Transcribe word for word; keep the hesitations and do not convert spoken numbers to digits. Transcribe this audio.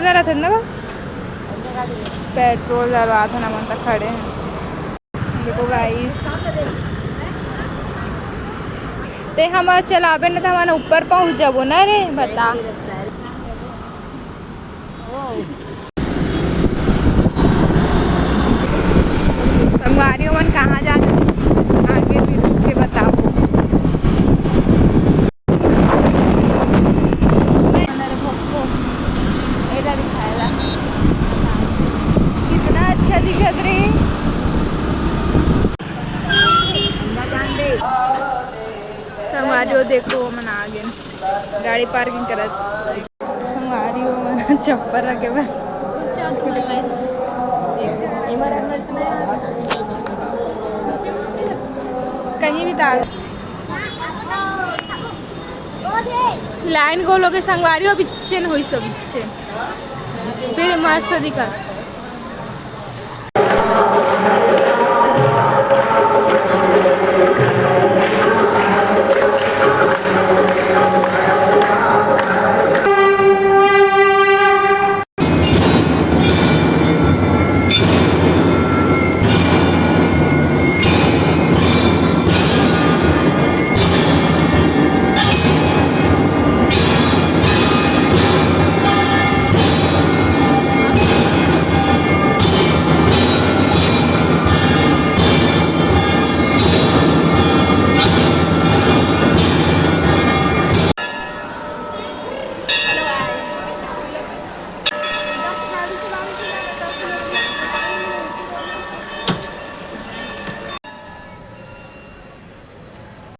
ना रथन ना बा? पेट्रोल डलवात हन, हमन त खड़े हैं। देखो गाइस, ते हमर चलाबे ना, त हमन ऊपर पहुंच जाबो ना रे, बता। संगवारी मन कहाँ जा, आगे भी रुक के बताबो। एला दिखाएला। कितना अच्छा दिखत रे। संगवारी हो, देखो, मन आ गए गाड़ी पार्किंग करत। संगवारी हो, मन चप्पल रखे बस। कहीं भी ताक। लाइन गोल हो गए संगवारी हो, बिच्चे न होई सब बिच्चे। फिर मस्त दिखा।